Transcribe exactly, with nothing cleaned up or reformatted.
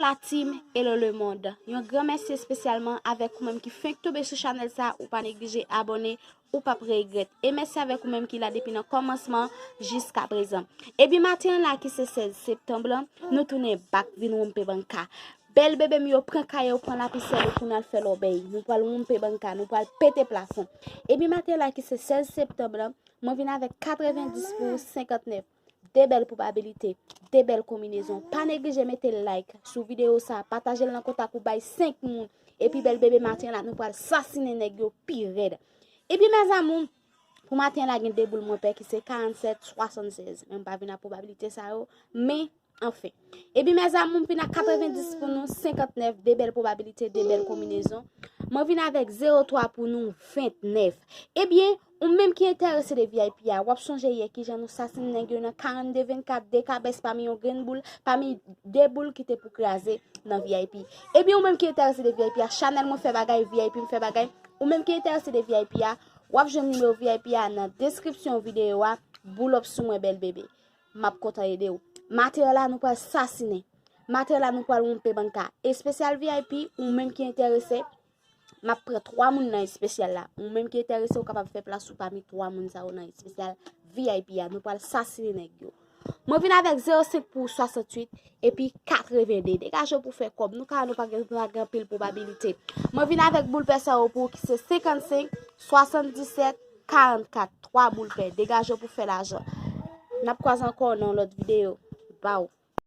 La team, hello le monde. Yon gran mèsi espesyalman avèk ou menm ki fenk tonbe sou chanèl sa, ou pa neglije abòne, ou p ap regrèt. E mèsi avèk ou menm ki la depi nan kòmansman jiska prezan. Epi maten an la ki se sèz septanm lan, nou tounen bak vin wonpe banka. Bèl bebe m yo, pran kaye w, pran lapisèl ou pou n al fè lòbèy. Nou pral wonpe banka, nou pral pete plafon. Epi maten an la ki se sèz septanm lan, mwen vin avèk katrevendis pou senkantnèf. De bèl pwobabilite, de bèl konbinezon. Pa neglije mete like sou videyo sa, pataje l nan kontak ou, bay senk moun. Epi bèl bebe maten la, nou pral sasinen nèg yo pi rèd. Epi mes amours, pou maten la gen de boul mwen pè ki se karannsèt swasannsèz. Men m pa vin ak pwobabilite sa yo, men anfen. Epi mes amours, m vin ak katrevendis pou nou, senkantnèf, de bèl pwobabilite, de bèl konbinezon. Mwen vin avèk zewo twa pou nou, ventnèf. Ebyen, ou menm ki enterese de V I P a, w ap sonje yè kijan nou sasinen nèg yo nan karannde vennkat, de kabès pami yon grenn boul, pami de boul ki te pou kraze nan V I P. Ebyen, ou menm ki enterese de V I P a, chanèl mwen fè bagay, V I P m fè bagay. Ou menm ki enterese de V I P a, w ap jwenn nimewo V I P a nan deskripsyon videyo a, boul up sou mwen bèl bebe. M ap kontan ede w. Maten an la, nou pral sasinen. Maten an la, nou pral wonpe banka. Espesyal V I P, ou menm ki enterese, m ap pran twa moun nan espesyal la. Ou menm ki enterese, ou kapab fè plas ou pami twa moun sa yo nan espesyal V I P a. Nou pral sasinen nèg yo. Mwen vin avèk zewo senk pou swasanntuit epi katrevende. Degaje w pou fè kòb. Nou ka, nou pa gen, nou pa gen anpil pwobabilite. Mwen vin avèk boul pè sa yo pou ou ki se senkannsenk, swasanndisèt, karannkat. Twa boul pè. Degaje w pou fè lajan. N ap kwaze ankò nan yon lòt videyo. Baw.